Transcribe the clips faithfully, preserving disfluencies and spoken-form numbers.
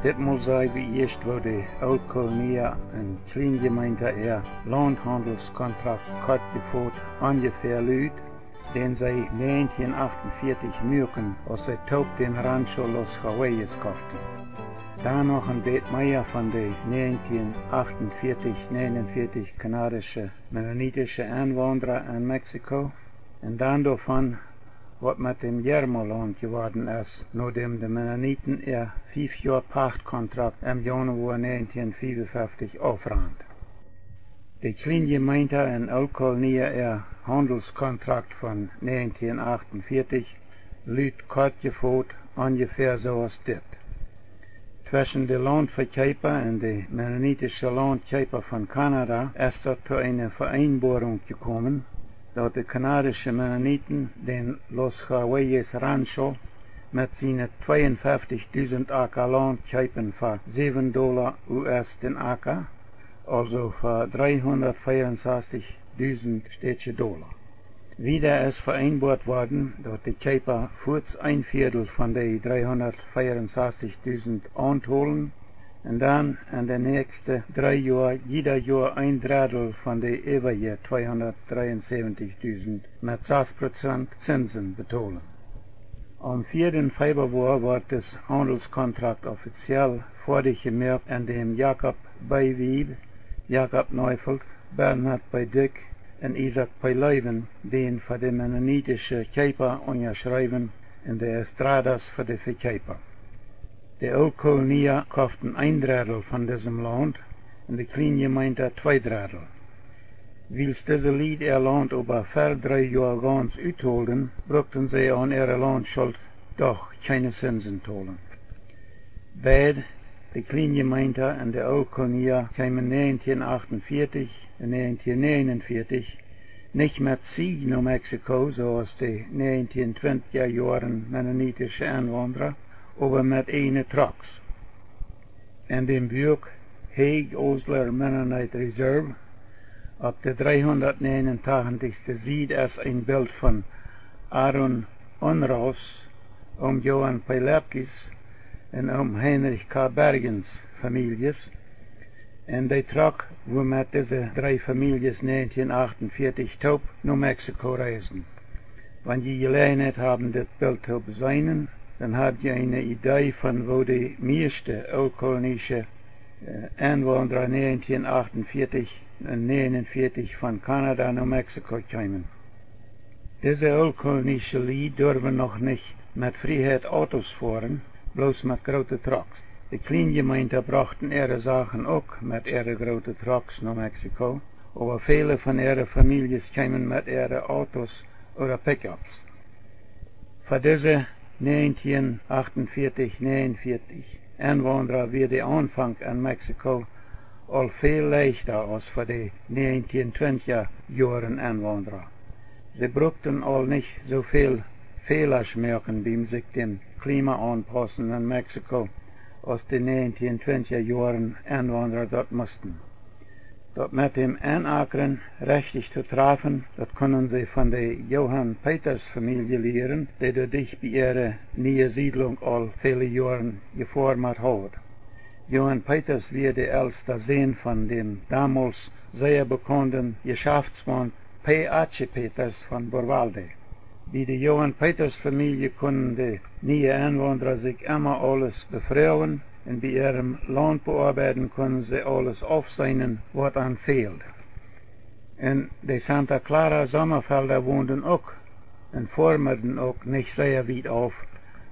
Dit mol saj wie ieescht, woo de Ooltkolonia un Kjliene Jemeenta äa Launthaundelskontrakt kort jefot onjefäa lud, dän see näajentieen achtunvieetich muaken, aus see toop dän Rancho Los Jagüeyes koften. Dan noch een bät mea von de näajentieen achtunvieetich, näajenunvieetich kanadische mennonitische Enwaundra en Mexiko, un dan doavon, waut met däm Yermo Launt jeworden es, nodäm de Mennoniten äa fief Joa Pachtkontrakt em Januoa näajentieen fiewunfeftich aufrand. De Kjliene Jemeenta un Ooltkolonia äa Haundelskontrakt von näajentieen achtunvieetich lud kort jefot onjefäa soo aus dit. Tweschen de Launtvekjeepa un de mennonitische Launtkjeepa von Kanada es daut to eene Ve'eenboarunk jekomen, daut de kanadische Mennoniten dän Los Jagüeyes Rancho met siene tweeunfeftichdusent Aka Launt kjeepen fa säwen Dola U S dän Aka, aulsoo fa dreehundatveerunsastichdusent stätsche Dola. Wieda es ve'eenboat worden, daut de Kjeepa fuaz een Vieedel von de dreehundatveerunsastichdusent auntolen un dan en de näakjste dree Joa jieda Joa een Dreddel von de äwaje tweehundatdreeunsäwentijdusent met sas Prozent Zinsen betolen. Aum vieeden Februoa wort dis Haundelskontrakt offiziell foadich jemoakt, en däm Jakob B. Wiebe, Jakob Neufeld, Bernhard B. Dyck un Isaak P. Loewen dän fa de mennonitische Kjeepa unjaschreewen un de Estradas fa de Vekjeepa. De Ooltkolonia koften een Dreddel von disem Launt un de Kjliene Jemeenta twee Dreddel. Wiels dise Lied äa Launt oba ver dree Joa gauns uttolden, brukten see aun äare Launtschult doch kjeene Zinsen tolen. Beid, de Kjliene Jemeenta un de Ooltkolonia, kjeemen näajentieen achtunvieetich un näajentieen näajenunvieetich nich met Zieej no Mexiko, soo aus de näajentieen twintja Joaren mennonitische Enwaundra, oba met ieejne Trucks. En däm Buak Hague Osler Mennonite Reserve, opp de dreehundatnäajenuntachentichste Sied, es een Bilt von Aaron Unraus, Oom Johan P. Lepkes un Oom Heinrich K. Bergens Famieljes, un de Truck, wuamet dise dree Famieljes näajentieen achtunvieetich toop no Mexiko reisden. Wan jie Jeläajenheit haben dit Bilt to beseenen, dan hab jie eene Idee von woo de mieeschte ooltkolonische, äh, Enwaundra näajentieen achtunvieetich un näajenunvieetich von Kanada no Mexiko kjeemen. Dise ooltkolonische Lied durwen noch nich met Frieheit Autos foaren, bloos met groote Trucks. De Kjliene Jemeenta brochten äare Sachen uk met äare groote Trucks no Mexiko, oba väle von äare Famieljes kjeemen met äare Autos ooda Pickups. Fa dise näajentieen achtunvieetich, näajenunvieetich Enwaundra wia de Aunfank en Mexiko aul väl leichta aus fa de näajentieen twintja Joaren Enwaundra. See brukten aul nich soo väl Fäla moaken biem sikj däm Klima aunpaussen en Mexiko, aus de näajentieen twintja Joaren Enwaundra daut musten. Daut met däm Enakren rechtich to trafen, daut kunnen see von de Johan Peters Famielje lieren, dee doa dicht bie äare niee Siedlunk aul väle Joaren jefoamat haud. Johan Peters wia de elsta Sän von däm domols sea bekaunden Jeschaftsmaun P. H. Peters von Burwalde. Bie de Johan Peters Famielje kunnen de niee Enwaundra sikj emma aules befroagen, un bie äarem Launt beoabeiden kunnen see aules aufseenen, waut an fäld. Un de Santa Clara Sommafelda wonden uk un foarmden uk nich sea wiet auf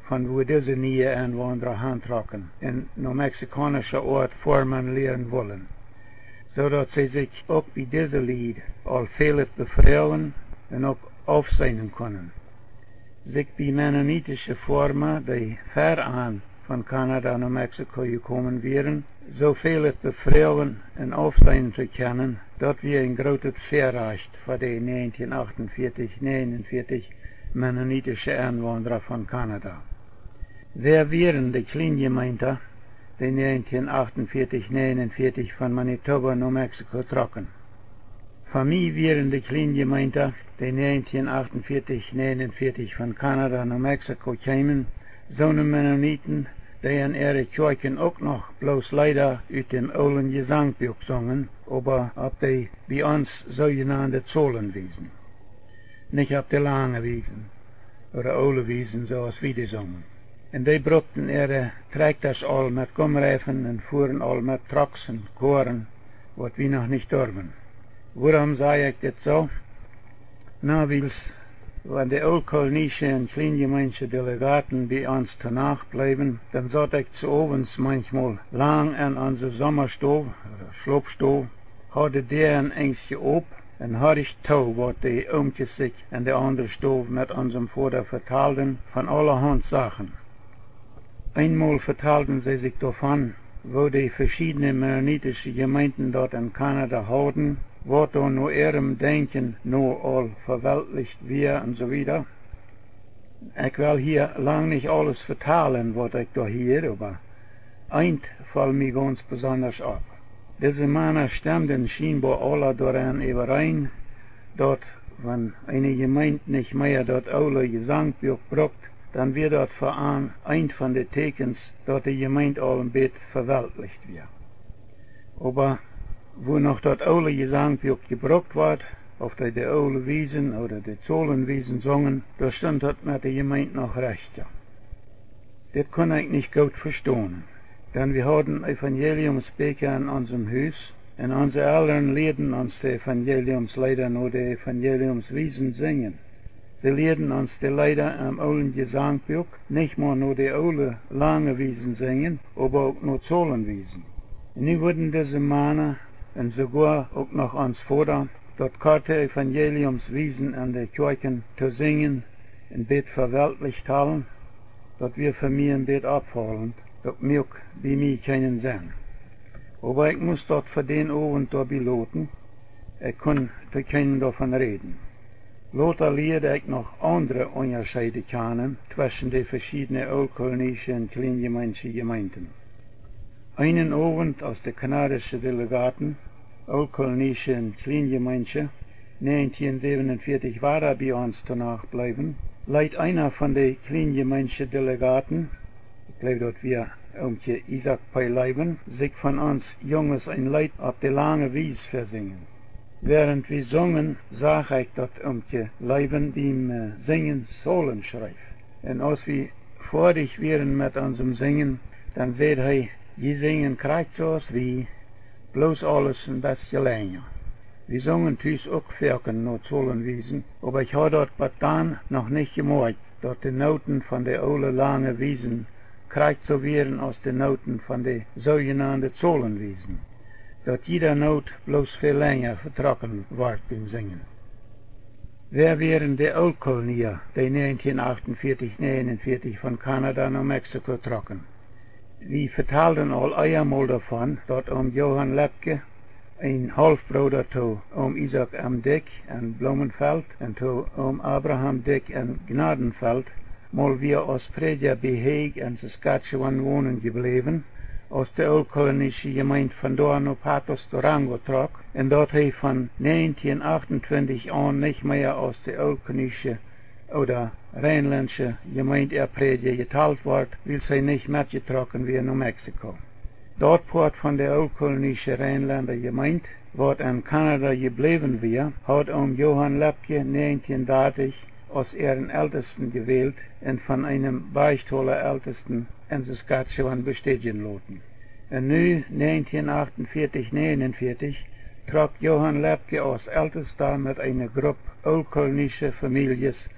von wua dise niee Enwaundra hantrocken un no mexikaunische Oat foarmen lieren wullen, soo daut see sikj uk bie dise Lied aul välet befroagen un uk aufseenen kunnen. Sikj bie mennonitische Foarma, dee ver an von Kanada no Mexiko jekomen wieren, soo välet befroagen un aufseenen to kjennen, daut wia een grootet Väarajcht fa de näajentieen achtunvieetich, näajenunvieetich mennonitische Enwaundra von Kanada. Wäa wieren de Kjliene Jemeenta, dee näajentieen achtunvieetich, näajenunvieetich von Manitoba no Mexiko trocken? Fa mie wieren de Kjliene Jemeenta, dee näajentieen achtunvieetich, näajenunvieetich von Kanada no Mexiko kjeemen, soone Mennoniten, dee en äare Kjoakjen uk noch bloos Leeda ut däm oolen Jesankbuak sungen, oba opp dee bie ons soojenaunde Zolenwiesen, nich opp de lange Wiesen ooda oole Wiesen, soo aus wie dee sungen. Un dee brukten äare Trakjtasch aul met Gumreifen un fuaren aul met Trucks un Koaren, waut wie noch nich durwen. Wuarom saj ekj dit soo? Na, wiels, wan de ooltkolonische un kjlienjemeendsche Delegaten bie ons to Nacht bleewen, dan saut ekj soo owens manchmol lang en onse Sommastow ooda Schlopstow, haud de Däa en Enjstje op un horcht too, waut de Oomkjes sikj en de aundre Stow met onsem Voda vetalden von aulahaunt Sachen. Eenmol vetalden see sikj doavon, woo de veschiedne mennonitische Jemeenten daut en Kanada hauden, waut doa no äarem Denkjen no aul veweltlicht wia un soo wieda. Ekj well hia lang nich aules vetalen, waut ekj doa hieed, oba eent foll mie gaunz besondasch opp. Dise Mana stemden schienboa aula doarenn äwareen, daut, wan eene Jemeent nich mea daut oole Jesankbuak brukt, dan wia daut fa an eent von de Tieekjens, daut de Jemeent aul een bät veweltlicht wia. Oba wua noch daut oole Jesankbuak jebrukt wort, auf dee de oole Wiesen ooda de Zolenwiesen sungen, doa stunt daut met de Jemeent noch rajcht. Dit kunn ekj nich goot vestonen, dan wie hauden Evangeliumsbieekja en onsem Hus, un onse Elren lieeden ons de Evangeliumsleeda no de Evangeliumswiesen sinjen. See lieeden ons de Leeda em oolen Jesankbuak nich mau no de oole lange Wiesen sinjen, oba uk no Zolenwiesen. Un nu wudden dise Mana, un soogoa uk noch ons Voda, daut korte Evangeliumswiesen en de Kjoakjen to sinjen, een bät veweltlicht hoolen, daut wia fa mie een bät oppfaulent, daut muak bie mie kjeenen Senn. Oba ekj must daut fa dän Owent doabie loten, ekj kunn to kjeenem doavon räden. Lota lieed ekj noch aundre Unjascheede kjanen tweschen de veschiedne ooltkolonische un kjlienjemeendsche Jemeenten. Eenen Owent, aus de kanadische Delegaten, ooltkolonische un kjlienjemeendsche, näajentieen säwenunvieetich wada bie ons to Nacht bleewen, leet eena von de kjlienjemeendsche Delegaten, ekj jleew daut wia Oomkje Isaak P. Leiben, sikj von ons Junges een Leet opp de lange Wies väasinjen. Wäarent wie sungen, sach ekj daut Oomkje Leiben biem Sinjen Psaulmen schreef. Un aus wie foadich wieren met onsem Sinjen, dan säd hee: "Jie sinjen krakjt soo aus wie, bloos aules een bestje lenja." Wie sungen tus uk foaken no Psaulmenwiesen, oba ekj haud daut bat dan noch nich jemoakjt, daut de Nooten von de oole lange Wiesen krakjt soo wieren aus de Nooten von de soojenaunde Psaulmenwiesen, daut jieda Noot bloos väl lenja vetrocken wort biem Sinjen. Wäa wieren de Ooltkolonia, dee näajentieen achtunvieetich, näajenunvieetich von Kanada no Mexiko trocken? Wie vetalden aul eemol doavon, daut Oom Johann Loeppky, een Haulfbrooda to Oom Isaak M. Dyck en Blumenfeld un to Oom Abraham Dyck en Gnadenfeld, mol wia aus Prädja bie Hague en Saskatchewan wonen jebläwen, aus de ooltkolonische Jemeent von doa no Patos, Durango trock, un daut hee von näajentieen achtunvieetich aun nich mea aus de ooltkolonische ooda reinländsche Jemeent äa Prädja jetalt wort, wiels hee nich metjetrocken wia no Mexiko. Daut Poat von de ooltkolonische Reinlenda Jemeent, waut en Kanada jebläwen wia, haud Oom Johann Loeppky näajentieen dartich aus äaren Eltesten jewält un von eenem Bergthola Eltesten en Saskatchewan bestädjen loten. Un nu, näajentieen achtunvieetich, näajenunvieetich, trock Johann Loeppky aus Eltesta met eene Grupp ooltkolonische Famieljes,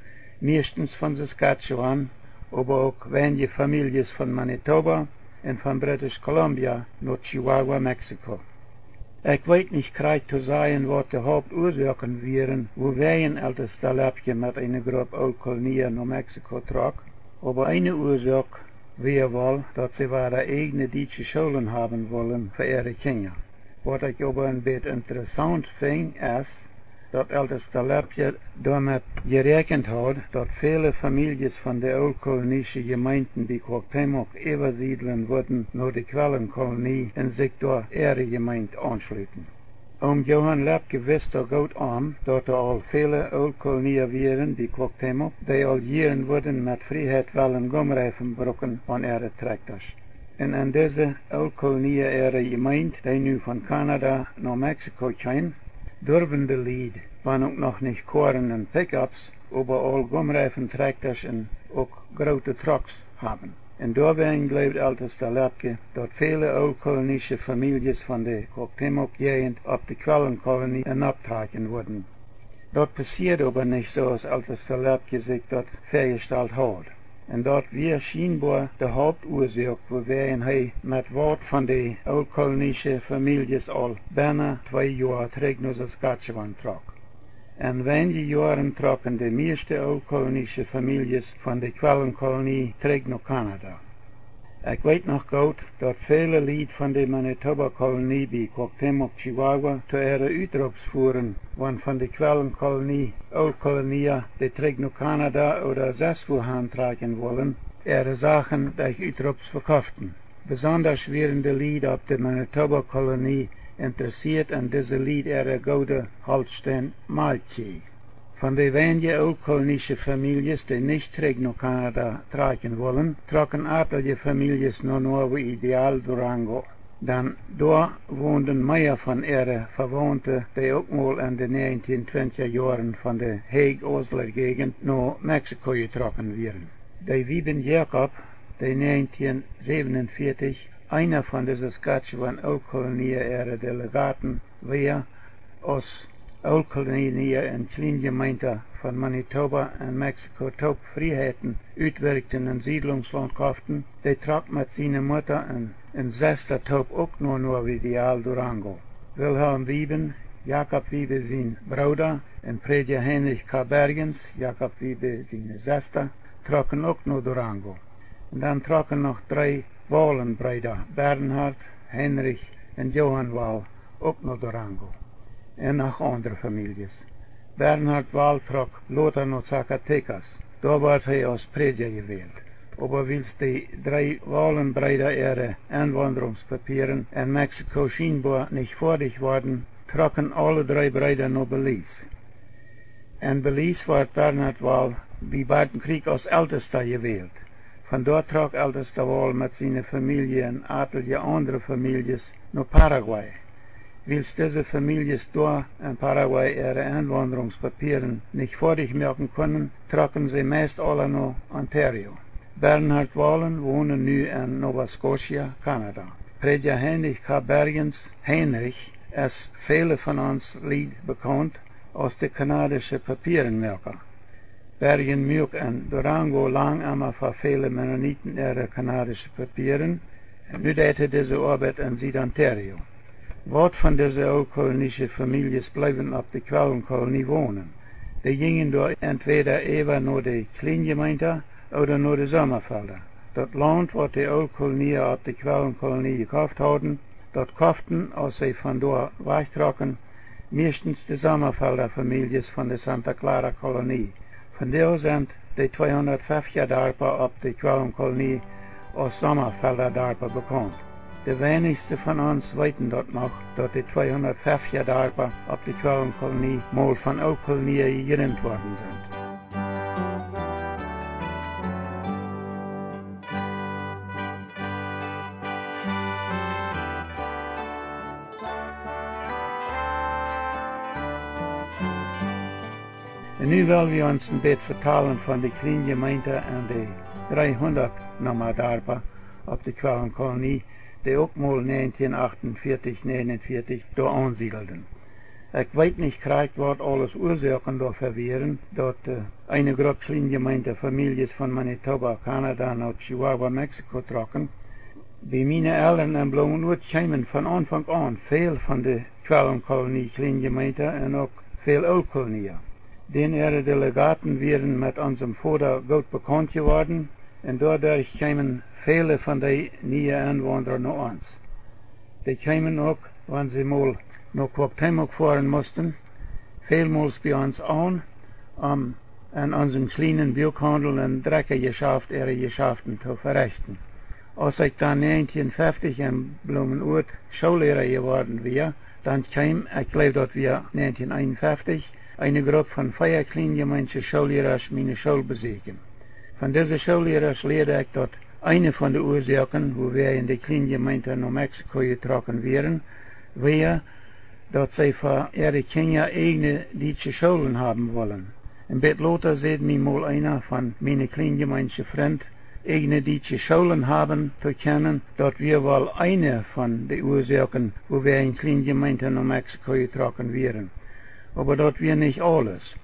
mieeschtens von Saskatchewan, oba uk weinje Famieljes von Manitoba un von British Columbia no Chihuahua, Mexiko. Ekj weet nich krakjt to sajen, waut de Hauptuasoaken wieren, wuawäajen Eltesta Loeppky met eene Grupp Ooltkolonia no Mexiko trock, oba eene Uasoak wia woll, daut see wada ieejne dietsche Schoolen haben wullen fa äare Kjinja. Waut ekj oba een bät interessaunt finj, es, daut Eltesta Loeppky doamet jeräakjent haud, daut väle Famieljes von de ooltkolonische Jemeenten bie Cuauhtémoc äwasiedlen wudden no de Quellenkolonie un sikj doa äare Jemeent aunschluten. Oom Johan Loeppky wist doa goot om, daut doa aul väle Ooltkolonia wieren bie Cuauhtémoc, dee aul jieren wudden met Frieheit wellen Gumreifen bruken aun äare Trakjtasch. Un en dise Ooltkolonia äare Jemeent, dee nu von Kanada no Mexiko kjeem, durwen de Lied, wan uk noch nich Koaren un Pickups, oba aul Gumreifen Trakjtasch un uk groote Trucks haben. Un doawäajen jleewd Eltesta Loeppky, daut väle ooltkolonische Famieljes von de Cuauhtémoc Jäajent opp de Quellenkolonie enoptrakjen wudden. Daut passieed oba nich soo aus Eltesta Loeppky sikj daut väajestalt haud. Un daut wia schienboa de Hauptuasoak, wuawäajen hee met waut von de ooltkolonische Famieljes aul benna twee Joa trigj no Saskatchewan trock. En weinje Joaren trocken de mieeschte ooltkolonische Famieljes von de Quellenkolonie trigj no Kanada. Ekj weet noch goot, daut väle Lied von de Manitoba Kolonie bie Cuauhtémoc, Chihuahua to äare Utroops fuaren, wan von de Quellenkolonie Ooltkolonia, dee trigj no Kanada ooda sestwua han trakjen wullen, äare Sachen derch Utroops vekoften. Besondasch wieren de Lied opp de Manitoba Kolonie interessieet en dise Lied äare goode Holstein Malkkjieej. Von de weinje ooltkolonische Famieljes, dee nich trigj no Kanada trakjen wullen, trocken atelje Famieljes no Nuevo Ideal, Durango. Dan doa wonden mea von äare Vewaunte, dee uk mol en de näajentieen twintja Joaren von de Hague Osler Jäajent no Mexiko jetrocken wieren. Dee Wieben Jakob, dee näajentieen säwenunvieetich eena von de Saskatchewan Ooltkolonia äare Delegaten wia, aus Ooltkolonia un Kjliene Jemeenta von Manitoba un Mexiko toop Frieheiten utwirkjten un Siedlungslaunt koften, dee trock met siene Mutta un, un Sesta toop uk no Nuevo Ideal, Durango. Wilhelm Wieben, Jakob Wiebe sien Brooda, un Prädja Heinrich K. Bergens, Jakob Wiebe siene Sesta, trocken uk no Durango. Un dan trocken noch dree Wallenbreeda, Bernhard, Heinrich un Johann Wall, uk no Durango. Un noch aundre Famieljes. Bernhard Wall trock lota no Zacatecas. Doa wort hee aus Prädja jewält. Oba wiels de dree Wallenbreeda äare Enwaundrungspapieren en Mexiko schienboa nich foadich worden, trocken aule dree Breeda no Belize. En Belize wort Bernhard Wall bie Barton Creek aus Eltesta jewält. Von doa trock Eltesta Wall met siene Famielje un atelje aundre Famieljes no Paraguay. Wiels dise Famieljes doa en Paraguay äare Enwaundrungspapieren nich foadich moaken kunnen, trocken see meist aula no Ontario. Bernhard Wallen wonen nu en Nova Scotia, Kanada. Prädja Heinrich K. Bergens, Heinrich, es väle von ons Lied bekaunt aus de kanadische Papierenmoaka. Bergen muak en Durango lang emma fa väle Mennoniten äare kanadische Papieren, un nu deit hee dise Oabeit en Sied-Ontario. Waut von dise ooltkolonische Famieljes bleewen opp de Quellenkolonie wonen? Dee jinjen doa entwäda äwa no de Kjliene Jemeenta ooda no de Sommafelda. Daut Launt, waut de Ooltkolonia opp de Quellenkolonie jekoft hauden, daut koften, aus see von doa wajchtrocken, mieeschtens de Sommafelda Famieljes von de Santa Clara Kolonie. Vondoag sent de tweehundatfeftja Darpa opp de Quellenkolonie aus Sommafelda Darpa bekaunt. De weinichste von ons weeten daut noch, daut de tweehundatfeftja Darpa opp de Quellenkolonie mol von Ooltkolonia jejrint worden sent. Un nu well wie ons een bät vetalen von de Kjliene Jemeenta un de dreehundat Numma Darpa opp de Quellenkolonie, dee uk mol näajentieen achtunvieetich, näajenunvieetich doa aunsiedelden. Ekj weet nich krakjt, waut aules Uasoaken doafäa wieren, daut, äh, eene Grupp Kjliene Jemeenta Famieljes von Manitoba, Kanada, no Chihuahua, Mexiko trocken. Bie miene Elren en Blumenort kjeemen von Aunfank aun väl von de Quellenkolonie Kjliene Jemeenta un uk väl Ooltkolonia. Dän äare Delegaten wieren met onsem Voda goot bekaunt jeworden, un doaderch kjeemen väle von dee niee Enwaundra no ons. Dee kjeemen uk, wan see mol no Cuauhtémoc foaren musten, välmols bie ons aun, om en onsem kjlienen Buakhaundel un Drekjajeschaft äare Jeschaften to verechten. Aus ekj dan näajentieen feftich en Blumenort Schoolliera jeworden wia, Dan kjeem, ekj jleew daut wia näajentieen eenunfeftich, eene Grupp von vea kjlien Jemeenta Schoollierasch miene School besieekjen. Von dise Schoollierasch lieed ekj, daut eene von de Uasoaken, wuawäajen de kjlien Jemeenta no Mexiko jetrocken wieren, wia, daut see fa äare Kjinja ieejne dietsche Schoolen haben wullen. Un bät lota säd mie mol eena von miene kjlien Jemeenta Frind, ieejne dietsche Schoolen haben to kjennen, daut wia woll eene von de Uasoaken, wuawäajen kjlien Jemeenta no Mexiko jetrocken wieren. Oba daut wia nich aules.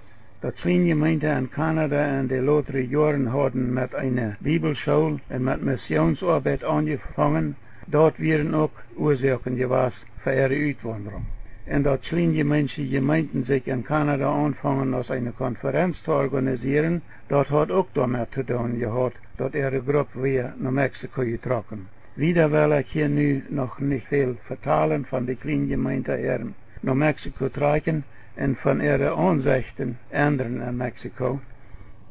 Daut kjlien Jemeenta en Kanada en de lotre Joaren hauden met eene Bibelschool un met Missionsoabeit aunjefongen, daut wieren uk Uasoaken jewast fa äare Utwaundrunk. Un daut kjlien Jemeenta, Jemeenten sikj en Kanada aunfongen aus eene Konferenz to organisieren, daut haud uk doamet to doonen jehaut, daut äare Grupp wia no Mexiko jetrocken. Wieda well ekj hia nu noch nich väl vetalen von de kjlien Jemeenta äa no Mexiko trakjen un von äare Aunsechten endren en Mexiko.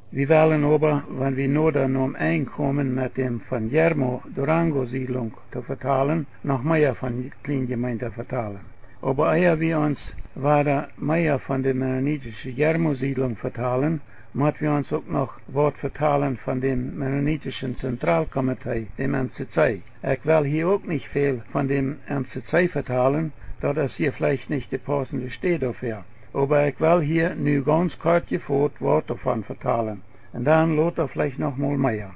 Wie wellen oba, wan wie noda nom Enj komen, met däm von Yermo Durango Siedlunk to vetalen, noch mea von kjlien Jemeenta vetalen. Oba ea wie ons wada mea von de mennonitische Yermo Siedlunk vetalen, mott wie ons uk noch waut vetalen von däm mennonitischen Zentralkomitee, däm M C C. Ekj well hia uk nich väl von däm M C C vetalen, daut es hia veleicht nich de pausende Städ doafäa. Oba ekj well hia nu gaunz kort jefot waut doavon vetalen. Un dan lota veleicht noch mol mea.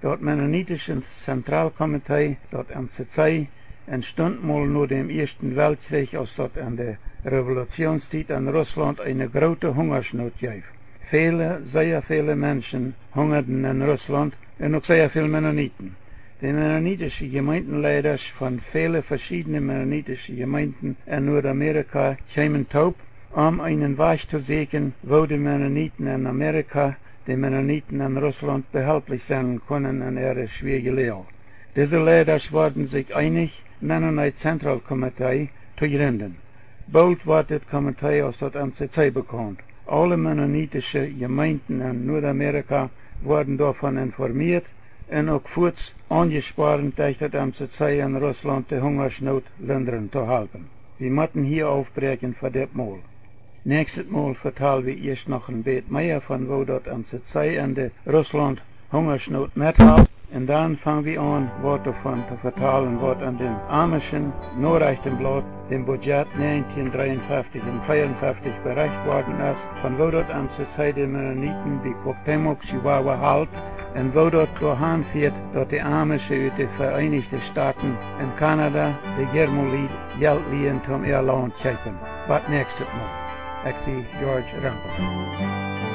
Daut mennonitische Zentralkomitee, daut M C C, entstunt mol no däm Ieeschten Weltkjrich, aus daut en de Revolutioonstiet en Russlaunt eene groote Hungasnoot jeef. Väle, sea väle Menschen hungaden en Russlaunt un uk sea väl Mennoniten. De mennonitische Jemeentenleidasch von väle veschiedne mennonitische Jemeenten en Nuadamerika kjeemen toop, om eenen Wajch to sieekjen, woo de Mennoniten en Amerika de Mennoniten en Russlaunt behelplich sennen kunnen en äare schwoare Loag. Dise Leidasch worden sikj eenich, Mennonite Central Committee to jrinden. Boolt wort dit Komitee aus daut M C C bekaunt. Aule mennonitische Jemeenten en Nuadamerika worden doavon informieet un uk fuats aunjespornt, derch daut M C C en Russlaunt de Hungasnoot lindren to halpen. Wie motten hia aufbräakjen fa dit Mol. Näakjstet Mol vetal wie ieescht noch een bät mea von woo daut M C C en de Russlaunt Hungasnoot methalpt. Un dan fang wie aun, waut doavon to vetalen, waut en däm amischen Norechtenblaut, däm Budget näajentieen dreeunfeftich un veeunfeftich berecht worden es, von woo daut M C C de Mennoniten bie Cuauhtémoc, Chihuahua halpt, un woo daut doahan fieet, daut de Amische ut de Vereenichte Stoten un Kanada de Yermo Lied Jelt lieen toom äa Launt kjeepen. Bat näakjstet Mol. Ekj sie George Rempel.